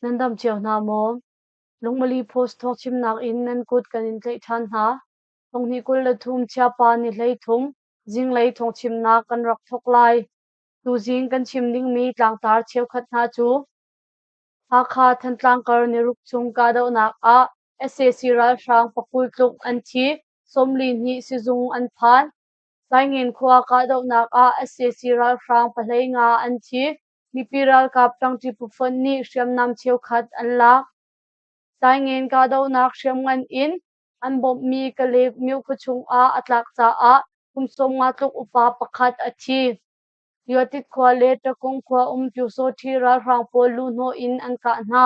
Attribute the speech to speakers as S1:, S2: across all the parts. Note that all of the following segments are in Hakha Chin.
S1: Nan dam cio hna maw? Lungmali Post thawngchimnak in nan kut kan in tlaih ṭhan hna. Thonghnih 23 Chiapa ni 13 zinglei thawngchimnak kan rak thawk lai. Tuzing kan chim dingmi tlangtar cheukhat hna cu Hakha Thantlang kar niruk chung kahdohnak ah sac ralhrang pakul tluk an thi, 42 sizung an phan. Taingen khua kahdohnak ah sac ralhrang 15 an thi. Mipi ralkap ṭangṭi phufonh nih hriamnam cheukhat an lak. Taingen kahdohnak hriamngan in an bawmhmi Kale myo khuachung ah a tlak caah kum 50 tluk upa pakhat a thi. Yuatit khua le Ṭakung khua um Pyusawṭhi ralhrang pawl luhhnawh in an kah hna.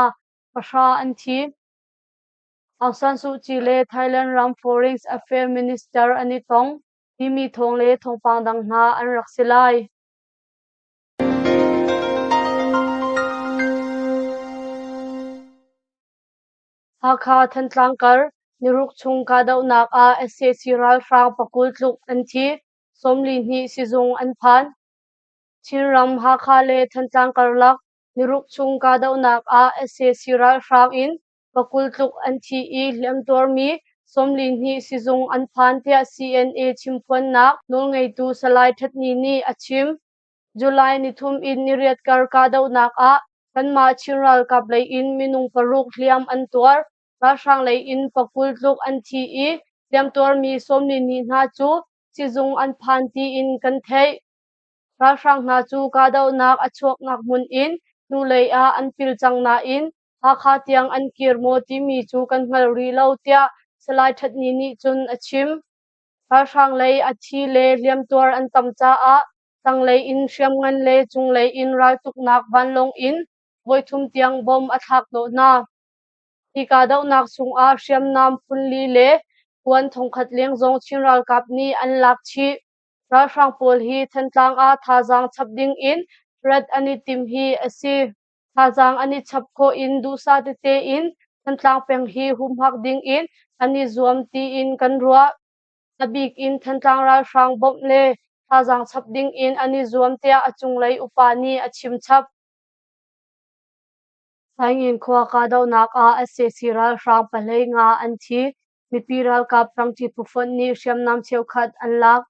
S1: Pahra an thi. Aung San Suu Kyi le Thailand ram Foreign Affairs Minister an i tong timi thawng le thawngpang dang hna an rak si lai. Hakha Thantlang kar niruk chung kahdohnak ah sac ralhrang pakul tluk an thi, 42 sizung an phan. Chinram Hakha le Thantlang karlak niruk chung kahdohnak ah sac ralhrang in pakul tluk an thi i hliamtuarmi 42 sizung an phan tiah CNA chimphuannak nawlngeitu Salai That Ni nih a chim. July nithum in niriat kar kahdohnak ah kanmah Chin ralkap lei in minung paruk hliam an tuar. Ralhrang lei in pakul tluk an thi i hliamtuarmi 42 hna cu sizung an phan tiin kan theih. Ralhrang hna cu kahdohnak a chuaknak hmun in hnulei ah an pil cang nain Hakha tiang an kir maw timi cu kan hngal rih lo tiah Salai That Ni nih cun a chim. Ralhrang lei a thi le hliamtuar an tam caah tanglei in hriamngan le cunglei in raltuknak vanlawng in voithum tiang bom a thlak hnawh hna. Hi kahdohnak chungah hriamnam phunli le kuan thongkhat leng zong Chin ralkap nih an lak chih. Ralhrang pawl hi Thantlang ah thazaang chap ding in rat an i tim hi a si. Thazaang an i chap khawh in duhsah tete in Thantlang peng hi humhak ding in an i zuam tiin kan ruah. A bik in Thantlang ralhrang bawmh le thazaang chap ding in an i zuam tiah a cunglei upa nih a chim chap. Taingen khua kahdohnak ah sac ralhrang 15 an thi. Mipi ralkap rangṭi phufonh nih hriamnam cheukhat an lak.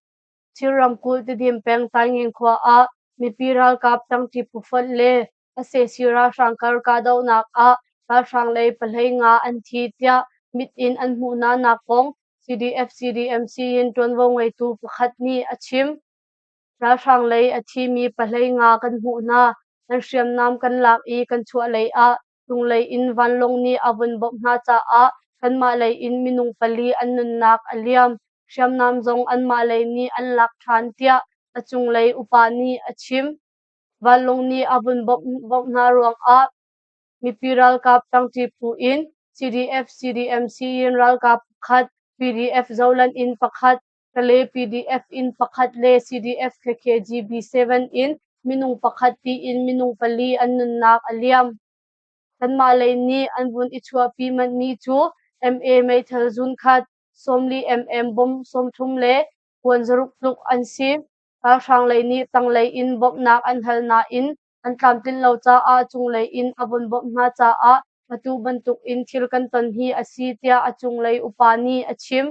S1: Chin ramkulh Tedim peng Taingen khua ah mipi ralkap ṭangṭi phufonh le sac ralhrang kar kahdohnak ah ralhrang lei 15 an thi tiah mit in an hmuh hnanak kong CDF-CDMC in ṭuanvo ngeitu pakhat nih a chim. Ralhrang lei a thimi 15 kan hmuh hna. An hriamnam kan lak i kan chuahlei ah cunglei in vanlawng nih a vun bawmh hna caah kanmah lei in minung pali an nunnak a liam. Hriamnam zong anmah lei nih an lak ṭhan tiah a cunglei upa nih a chim. Vanlawng nih a vun bawmh hna ruangah mipi ralkap ṭangṭi phu in CDF CDMC in ralkap pakhat, PDF Zoland in pakhat, Kale PDF in pakhat le CDF KKGB 7 in minung pakhat tiin minung pali an nunnak a liam. Kanmah lei nih an vun i chuahpi manhmi cu MA meithal zun khat, 40 mm bom 30 le kuan zaruk tluk an si. Ralhrang lei nih tanglei in bawmhnak an hal nain an tlamtlinh lo caah cunglei in a vun bawmh hna caah atu bantuk in thil kan ton hi a si tiah a cunglei upa nih a chim.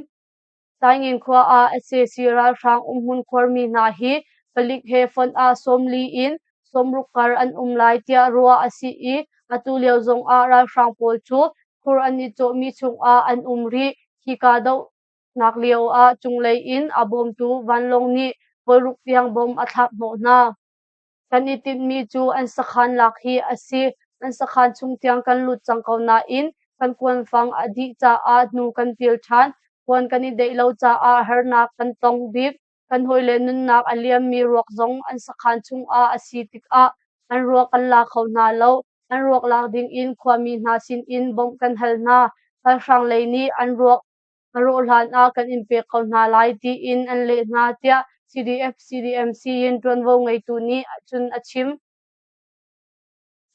S1: Taingen khua ah sac ralhrang umhmun khuarmi hna hi palik he fonh ah 40 in 60 kar an um lai tiah ruah a si i atu lio zongah ralhrang pawl cu khur an i cawhmi chungah an um rih. Hi kahdohnak lio ah cunglei in a bawmtu vanlawng nih voiruk tiang bom a thlak hnawh hna. Kan i tinhmi cu an sakhan lak hi a si. An sakhan chung tiang kan lut cang ko nain kan kuanfang a dih caah hnu kan pil ṭhan. Kuan kan i deih lo caah harnak kan tong bik. Kan hawile nunnak a liammi ruak zong an sakhan chungah a si tikah an ruak kan la kho hna lo. An ruak lak dingin khuami hna sinin bawmh kan hal hna. Ralhrang lei nih an ruak a rawh hlan ah kan in pek ko hna lai tiin an leh hna tiah CDF CDMC in ṭuanvo ngeitu nih cun a chim.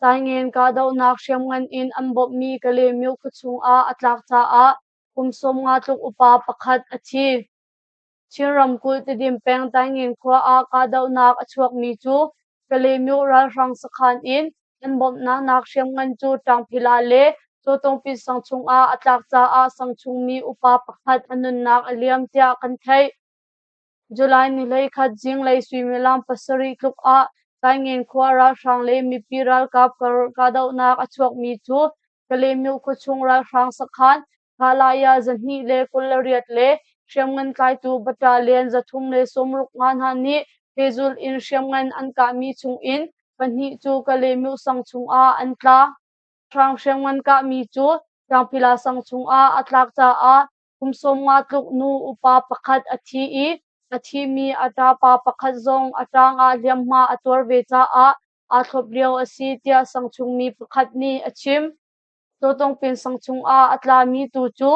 S1: Taingen kahdohnak hriamngan in an bawmhmi Kalaymyo khuachung ah a tlak caah kum 50 tluk upa pakhat a thi. Chin ramkulh Tedim peng Taingen khua ah kahdohnak a chuakmi cu Kalaymyo ralhrang sakhan in An bawmhnak hriamngan cu Ṭangphila le Cawtawngpi sang chungah a tlak caah sang chungmi upa pakhat a nunnak a liam tiah kan theih. July ni 11 zinglei suimilam 7 tluk ah Taingen khua ralhrang le mipi ralkap kahdohnak a chuakmi cu Kalaymyo khuachung ralhrang sakhan Khalaya 228 le hriamngan tlaitu battalion 365 hna nih pehzulh in hriamngan an kahmi chungin pahnih cu Kalaymyo sang chungah an tla. Hrang hriamngan kahmi cu Tlangphila sang chungah a tlak caah kum 50 tluk nu upa pakhat a thi i a thimi a ṭapa pakhat zong a ṭang ah hliamhma a tuar ve caah aa thlop lio a si tiah sang chungmi pakhat nih a chim. Cawtongpin sang chungah a tlami tu cu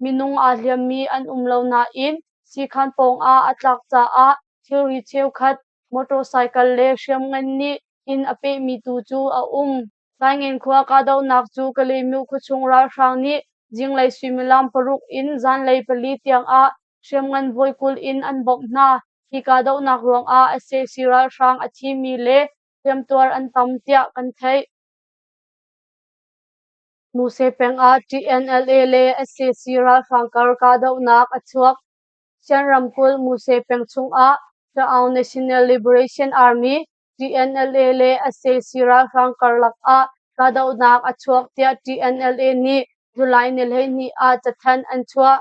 S1: minung aa hliammi an um lo nain siikhan pawngah a tlak caah thilri cheukhat, motorcycle le hriamngan nih inn a pehmi tu cu a um. Taingen khua kahdohnak cu Kalaymyo khuachung ralhrang nih zinglei suimilam 6 in zanlei 4 tiangah hriamngan voi 20 in an bawmh hna. Hi kahdohnak ruangah sac ralhrang a thimi le hliamtuar an tam tiah kan theih. Muse peng ah TNLA le sac ralhrang kar kahdohnak a chuak. Shan ramkulh Muse peng chungah Ta'aung National Liberation Army TNLA le sac ralhrang karlak ah kahdohnak a chuak tiah TNLA nih July ni 12 ah cathanh an chuah.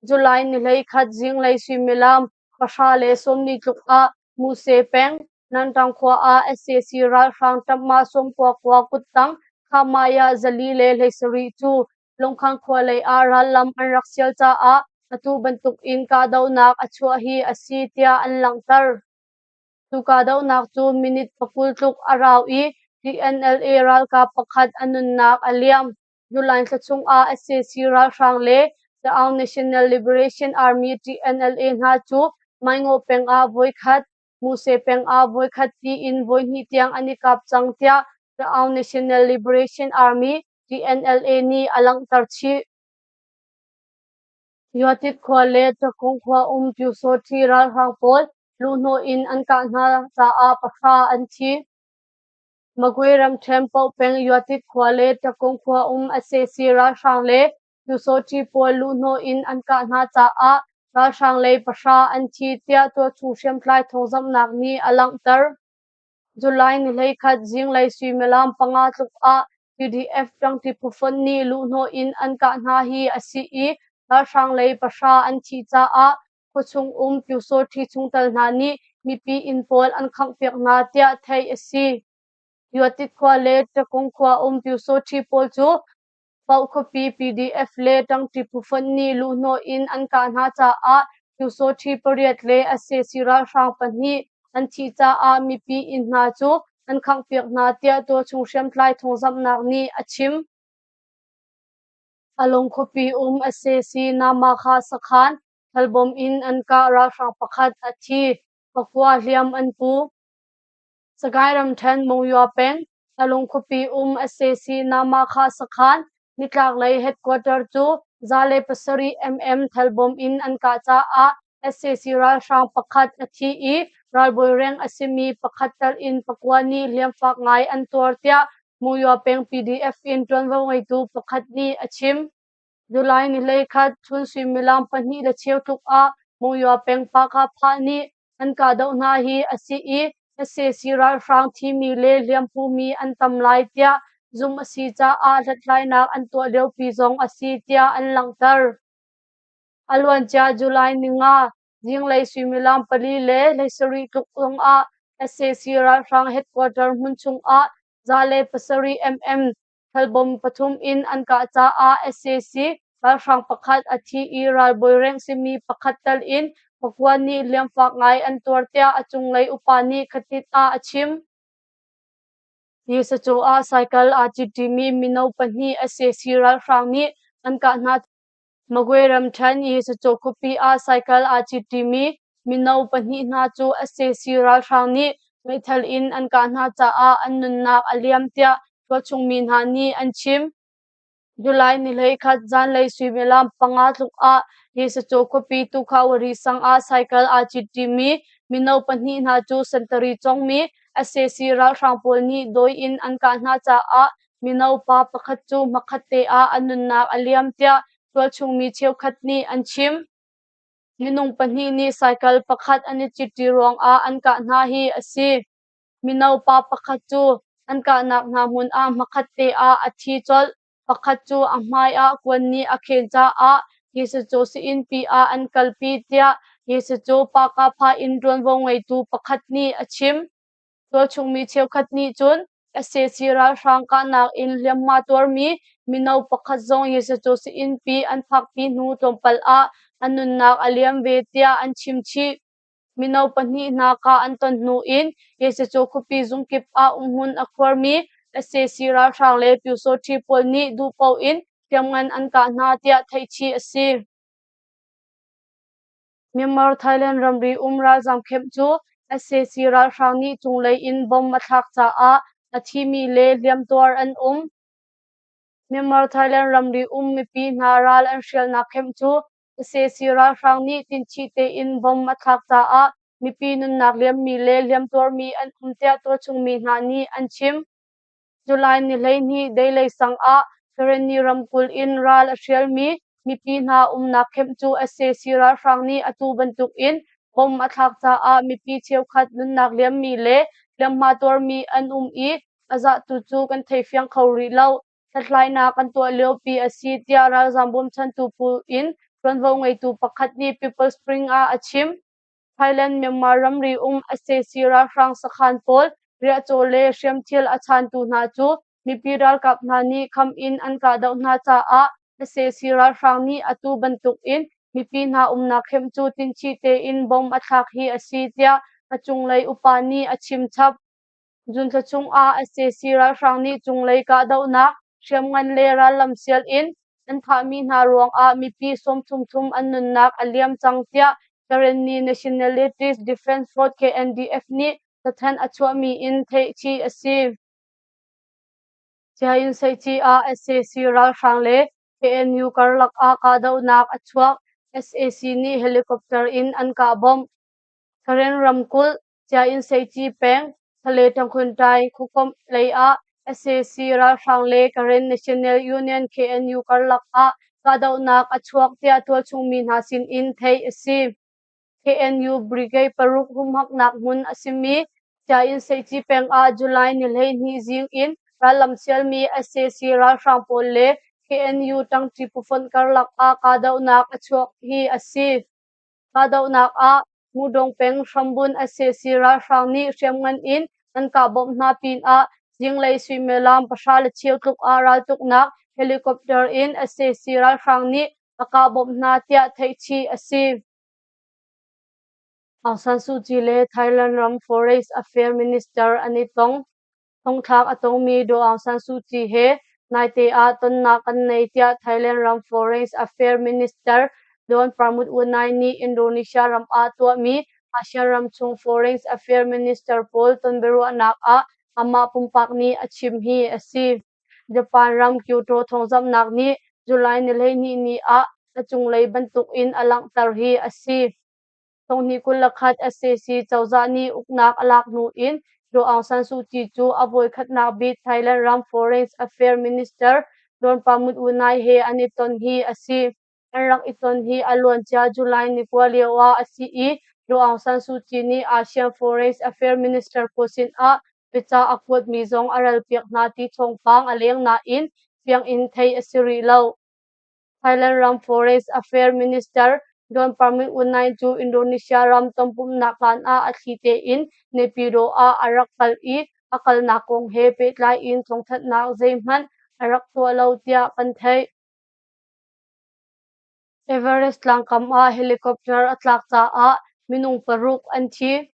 S1: July ni 11 zinglei suimilam 10:40 tluk ah Muse peng Nantang khua ah sac ralhrang ṭamhmah 99 kuttang Khamaya 470 cu Lungkhang khua lei ah rallam an rak sial caah atu bantuk in kahdohnak a chuah hi a si tiah an langhter. Cu kahdohnak cu minute 20 tluk a rau i TNLA ralkap pakhat a nunnak a liam. July thla chungah sac ralhrang le Ta'aung National Liberation Army TNLA hna cu Maingaw peng ah voikhat, Muse peng ah voikhat tiin voihnih tiang an i kap cang tiah Ta'aung National Liberation Army TNLA nih a langhter chih. Yuatit khua le Ṭakung khua um Pyusawṭhi ralhrang pawl luhhnawh in an kah hna caah pahra an thi. Magwe ramṭhen Pohpeng Yuatit khua le Ṭakung khua um sac ralhrang le Pyusawṭhi pawl luhhnawh in an kah hna caah ralhrang lei pahra an thi tiah tualchung hriamtlai thawngzamhnak nih a langhter. July ni 11 zinglei suimilam 5 tluk ah PDF ṭangṭi phufonh nih luhhnawh in an kah hna hi a si i ralhrang lei pahra an thih caah khuachung um Pyusawṭhi chungtel hna nih mipi inn pawl an khanghpiak hna tiah theih a si. Yuatit khua le Ṭakung khua um Pyusawṭhi pawl cu Pauh khuapi PDF le ṭangṭi phufonh nih luhhnawh in an kah hna caah Pyusawṭhi pariat le sac ralhrang pahnih an thih caah mipi inn hna cu an khanghpiak hna tiah tualchung hriamtlai thawngzamhnak nih a chim. Alung khuapi um sac Namakha sakhan thalbawm in an kah ralhrang pakhat a thi, pakua hliam an pu. Sagaing ramṭhen Monywa peng Talung khuapi um sac Namakha sakhan nitlaklei headquarter cu 107 mm thalbawm in an kah caah sac ralhrang pakhat a thi i ralbawi reng a simi pakhat tal in pakua nih hliamfak ngai an tuar tiah Monywa peng PDF in ṭuanvo ngeitu pakhat nih a chim. July ni 11 chun suimilam 2:15 tluk ah Monywa peng Pahkahphah nih an kahdoh hna hi a si i sac ralhrang thimi le hliampumi an tam lai tiah zumh a si caah hlathlainak an tuah liopi zong a si tiah an langhter. A luancia July ni 5 zinglei suimilam 4:37 tluk zongah sac ralhrang headquarter hmun chungah 107 mm thalbawm pathum in an kah caah sac ralhrang pakhat a thi i ralbawi reng simi pakhat tal in pakua nih hliamfak ngai an tuar tiah a cunglei upa nih khatit ah a chim. Nisacaw ah cycle aa citṭimi mino pahnih sac ralhrang nih an kah hna. Magwe ramṭhen i Sacaw khuapi ah cycle aa citṭimi mino pahnih hna cu sac ralhrang nih meithal in an kah hna caah an nunnak a liam tiah tualchung mi hna nih an chim. July ni 11 zanlei suimilam 5 tluk ah Yesacaw khuapi Tukhawari sang ah cycle aa citṭimi mino pahnih hna cu sentari congmi Sac ralhrang pawl nih dawi in an kah hna caah mino pa pakhat cu hmakhatte ah a nunnak a liam tiah tualchung mi cheukhat nih an chim. Minung pahnih nih cycle pakhat an i citṭi ruangah an kah hna hi a si. Mino pa pakhat cu an kahnak hna hmun ah hmakhatte ah a thi colh. Pakhat cu a hmai ah kuan nih a khen caah Jesuh cu sinnpi ah an kalpi tiah Jesuh cu Pakapha inn ṭuanvo ngeitu pakhat nih a chim. Tualchung mi cheukhat nih cun sac ralhrang kahnak in hliamhma tuarmi mino pakhat zong Jesuh cu sinnpi an phakpi hnu tlawmpal ah a nunnak a liam ve tiah an chim chih. Mino pahnih hna kah an ton hnu in Jesuh khuapi zungkip ah umhmun a khuarmi sac ralhrang le Pyusawṭhi pawl nih duhpaoh in hriamngan an kah hna tiah theihchih a si. Myanmar Thailand ramri um ralzaam camp cu sac ralhrang nih cunglei in bomb a thlak caah a thimi le hliamtuar an um. Myanmar Thailand ramri um mipi hna ral an hrialnak camp cu sac ralhrang nih tinchih tein bomb a thlak caah mipi nunnak liammi le hliamtuarmi an um tiah tualchung mi hna nih an chim. July ni 12 deilei sang ah Karenni ramkulh in ral a hrialmi mipi hna umnak camp cu sac ralhrang nih atu bantuk in bomb a thlak caah mipi cheukhat nunnak liammi le hliamhma tuarmi an um i a zahtu cu kan thei fiang kho rih lo. Hlathlainak an tuah liopi a si tiah ralzaam bawmchantu phu in ṭuanvo ngeitu pakhat nih People Spring ah a chim. Thailand-Myanmar ramri um sac ralhrang sakhan pawl riahcaw le hriamthil a chaantu hna cu mipi ralkap hna nih kham in an kahdoh hna caah sac ralhrang nih atu bantuk in mipi hna umnak camp cu tinchih tein bomb a thlak hi a si tiah a cunglei upa nih a chim chap. June thla chung ah sac ralhrang nih cunglei kahdohnak hriamngan le rallam sial in an thahmi hna ruangah mipi sawmthum thum an nunnak a liam cang tiah Karenni Nationalities Defense Force KNDF nih cathanh a chuahmi in theih chih a si. Siain Seici ah sac ralhrang le KNU karlak ah kahdohnak a chuak. Sac nih helicopter in an kah bomh. Karen ramkulh Siain Seici peng Thale Ṭangkhunṭai khuakomh lei ah sac ralhrang le Karen National Union KNU karlak ah kahdohnak a chuak tiah tualchung mi hna sin in theih a si. KNU Brigade paruk humhaknak hmun a simi Siain Seici peng ah July ni 12 zing in rallam sialmi sac ralhrang pawl le KNU ṭangṭi phufonh karlak ah kahdohnak a chuak hi a si. Kahdohnak ah Mudong peng hrambun sac ralhrang nih hriamngan in an kah bawmh hna pinah zinglei suimilam 10:15 tluk ah raltuknak helicopter in sac ralhrang nih a kah bawmh hna tiah theihchih a si. Aung San Suu Kyi le Thailand ram Foreign Affairs Minister an i tong. Thongthlak a tongmi Daw Aung San Suu Kyi he naite ah tonnak kan nei tiah Thailand ram Foreign Affairs Minister Don Pramudwinai nih Indonesia ram ah tuahmi ASEAN ramchung Foreign Affairs Minister pawl tonbiaruahnak ah amah pumpak nih a chim hi a si. Japan ram Kyoto thawngzamhnak nih July ni 12 ni ah a cunglei bantukin a langhter hi a si. 2021 sac cozah nih uknak a lak hnu in Daw Aung San Suu Kyi cu a voikhatnak bik Thailand ram Foreign Affairs Minister Don Pramudwinai he an i ton hi a si. An rak i ton hi a luancia July ni 9 lio ah a si i Daw Aung San Suu Kyi nih ASEAN Foreign Affairs Minister pawl sinah biacah a kuatmi zong a ralpiak hna ti thawngpang a leng nain fiang in theih a si rih lo. Thailand ram Foreign Affairs Minister Don Pramudwinai cu Indonesia ram tonpumhnak hlan ah a thli tein Naypyidaw ah a rak kal i a kalnak kong he pehtlai in thawngthanhnak zeihmanh a rak tuah lo tiah kan theih. Everest tlangkam ah helicopter a tlak caah minung paruk an thi.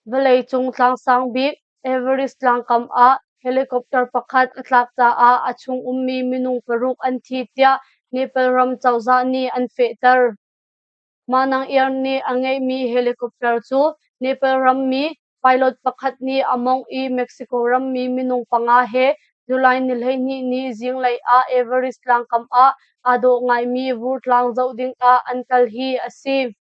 S1: Vawleicung tlangsang bik Everest tlangkam ah helicopter pakhat a tlak caah a chung ummi minung paruk an thi tiah Nepal ram cozah nih an fehter. Manang Air nih a ngeihmi helicopter cu Nepal rammi pilot pakhat nih a mawngh i Mexico rammi minung panga he July ni 12 ni zinglei ah Everest tlangkam ah aa dawh ngaimi vur tlang zoh dingah an kal hi a si.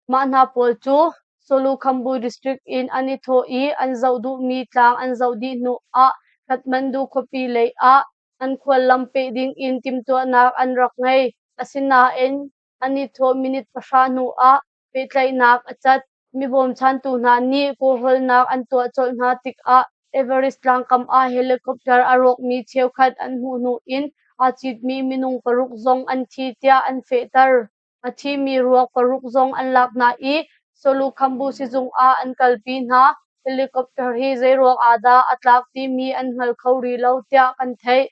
S1: Mah hna pawl cu Solukhumbu district in an i thawh i an zoh duhmi tlang an zoh dih hnu ah Kathmandu khuapi lei ah an khuallam peh ding in timhtuahnak an rak ngei. Asinain an i thawh minute 10 hnu ah pehtlaihnak a cat. Mi bawmchantu hna nih kawlhawlnak an tuah colh hna tikah Everest tlangkam ah helicopter a rawkmi cheukhat an hmuh hnu in aa citmi minung paruk zong an thi tiah an fehter. A thimi ruak paruk zong an lak hna i Solukhumbu sizung ah an kalpi hna. Helicopter hi zeiruang ah dah a tlak timi an hngal kho rih lo tiah kan theih.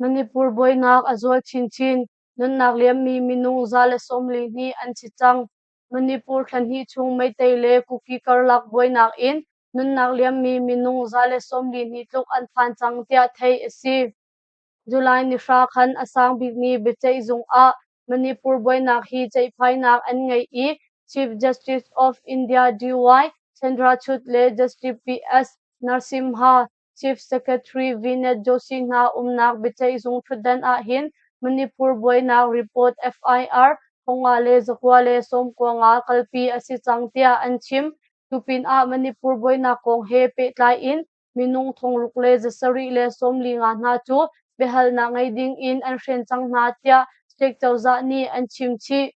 S1: Manipur buainak a zual chinchin. Nunnak liammi minung 142 an si cang. Manipur thla hnih chung Meitei le Kuki karlak buainak in nunnak liammi minung 142 tluk an phan cang tiah theih a si. July ni 10 khan a sang bikmi biaceihzung ah Manipur buainak hi ceihphainak an ngei i Chief Justice of India D.Y. Chandrachud le Justice P.S. Narasimha, Chief Secretary Vinod Joshi hna umnak biaceihzung ṭhutdan ahhin Manipur buainak report FIR 5,995 kalpi a si cang tiah an chim. Cu pinah Manipur buainak kong he pehtlai in minung 6745 hna cu biahalnak ngei ding in an hren cang hna tiah state cozah nih an chim chih.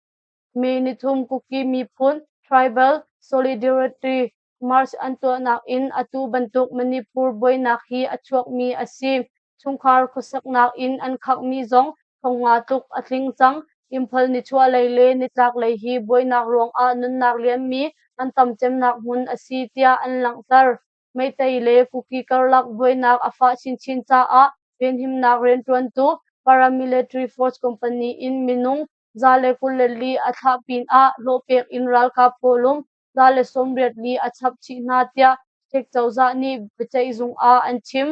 S1: May nithum Kuki miphun Tribal Solidarity March an tuahnak in atu bantuk Manipur buainak hi a chuakmi a si. Chungkhar khuasaknak in an khanghmi zong 5,000 tluk a tling cang. Imphal nichuahlei le nitlaklei hi buainak ruangah nunnak liammi an tam cemnak hmun a si tiah an langhter. Meitei le Kuki karlak buainak a fah chinchin caah venhimnak rianṭuantu paramilitary force company in minung 124 a thlah pinah hlawhpek in ralkap kawlum 184 a chap chih hna tiah state cozah nih biaceihzung ah an chim.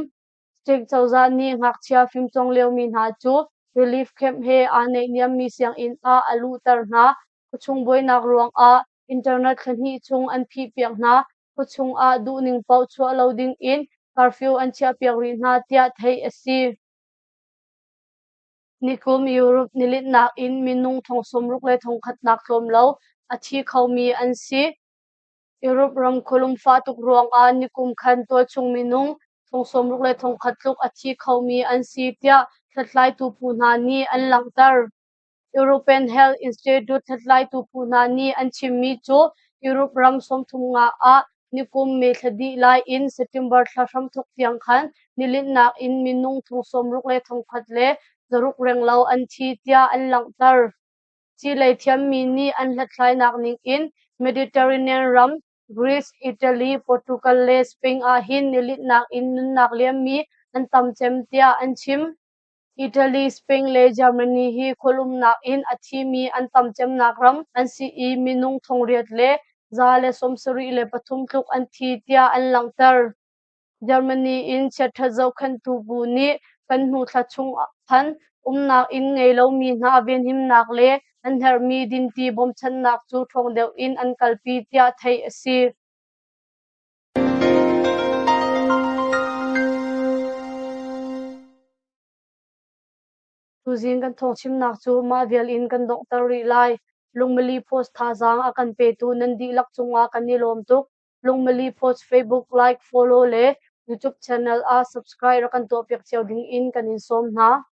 S1: State cozah nih ngakchia fimcawng liomi hna cu relief camp he aa naihniammi sianginn ah a luhter hna. Khuachung buainak ruangah internet thla hnih chung an phihpiak hna. Khuachung ah duhning paoh chuah lo ding in curfew an chiahpiak rih hna tiah theih a si. Nikum Europe nilinhnak in minung 601,000 nak tlawm lo a thi khomi an si. Europe ram khualum fah tuk ruangah nikum khan tualchung minung 61,000 tluk a thi khomi an si tiah hlathlaitu phu hna nih an langhter. European Health Institute hlathlaitu phu hna nih an chimmi cu Europe ram 35 ah nikum May thla dih lai in September thla hramthawk tiang khan nilinhnak in minung 61,600 renglo an thi tiah an langhter. Siilei thiammi nih an hlathlainak ningin Mediterranean ram Greece, Italy, Portugal le Spain ahhin nilinhnak in nunnak liammi an tam cem tiah an chim. Italy, Spain le Germany hi khualumnak in a thimi an tam cemnak ram an si i minung 8173 tluk an thi tiah an langhter. Germany in chiaṭhat zohkhenhtu bu nih kan hnu thla chung khan umnak inn ngei lomi hna venhimnak le an herhmi dinti bawmchannak cu ṭhawng deuh in an kalpi tiah theih a si. Tuzing kan thawngchimnak cu mah vial in kan donghter rih lai. Lungmili Post thazaang a kan petu nan dihlak cungah kan i lawm tuk. Lungmili Post Facebook like, follow le YouTube channel ah subscribe rak kan tuahpiak cio ding in kan in sawm hna.